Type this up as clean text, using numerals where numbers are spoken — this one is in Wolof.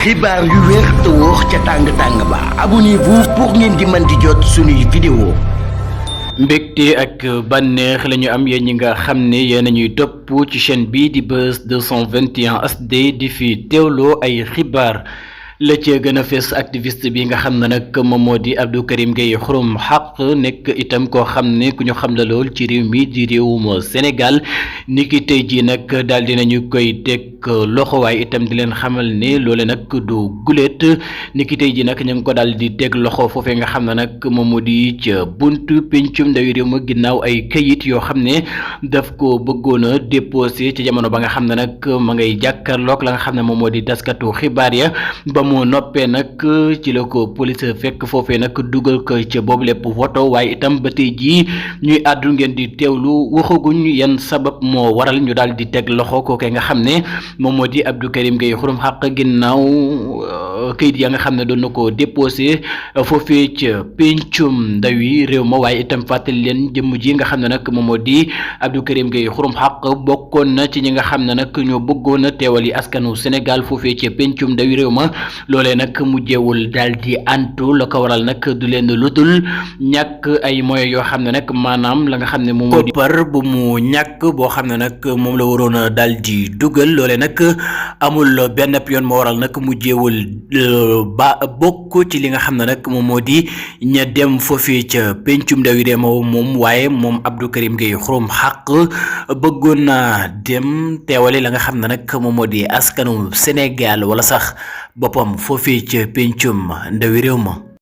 xibaar yu wér te wóor ca tàng-tàng ba abonnez-vous pour ngeen di mën di jot suñuy vidéo. mbégte ak bànneex la ñu am yéen ñi nga xam ne yéen a ñuy topp ci chaîne bii di Buzz 221 HD di fi teewloo ay xibaar la ca gën a fees activiste bi nga xam ne nag moom moo di Abdou Karim Gueye Xurum Xaq nekk itam koo xam ne ku ñu xam la lool ci réew mi di réewum Sénégal ni ki tey jii nag daal dinañu koy teg loxo waaye itam di leen xamal ne loole nag du guléet ni ki tey jii nag ñu ngi ko daal di teg loxo foofee nga xam ne nag moom moo di ca buntu pencum ndawi réew ma ginnaaw ay këyit yoo xam ne daf ko bëggoon a déposé ci jamono ba nga xam ne nag ma ngay jàkkaarloog la nga xam ne moom moo di taskatu xibaar ya ba mu noppee nag ci la ko police fekk foofee nag dugal ko ca boobu lépp woto waaye itam ba tey jii ñuy àddu ngeen di teewlu waxaguñ yan sabab moo waral ñu daal di teg loxo kookee nga xam ne moom moo di Abdou Karim Gueye Xurum Xaq ginnaaw këyit ya nga xam ne doon na ko déposé foofee ca pencum ndawi réew ma waaye itam fàttali leen jëmm ji nga xam ne nag moom moo di Abdou Karim Gueye Xurum Xaq bokkoon na ci ñi nga xam ne nag ñoo bëggoon a teewal yi askanu Sénégal foofee ca pencum ndawi réew ma loolee nag mujjeewul daal di antu la ko waral nag du leen lutul ñàkk ay moyens yoo xam ne nag maanaam la nga xam ne moom moo di par bu mu ñàkk boo xam ne nag moom la waroon a daal di dugal loolee nag amul benn yoon moo waral nag mujjeewul ba bokk ci li nga xam ne nag moom moo di ña dem foofii ca pencum ndawi réew moom waaye moom Abdou Karim Gueye Xurum Xaq bëggoon naa dem teewale la nga xam ne nag moom moo di askanu Sénégal wala sax boppam foofii ca pencum ndawi réew ma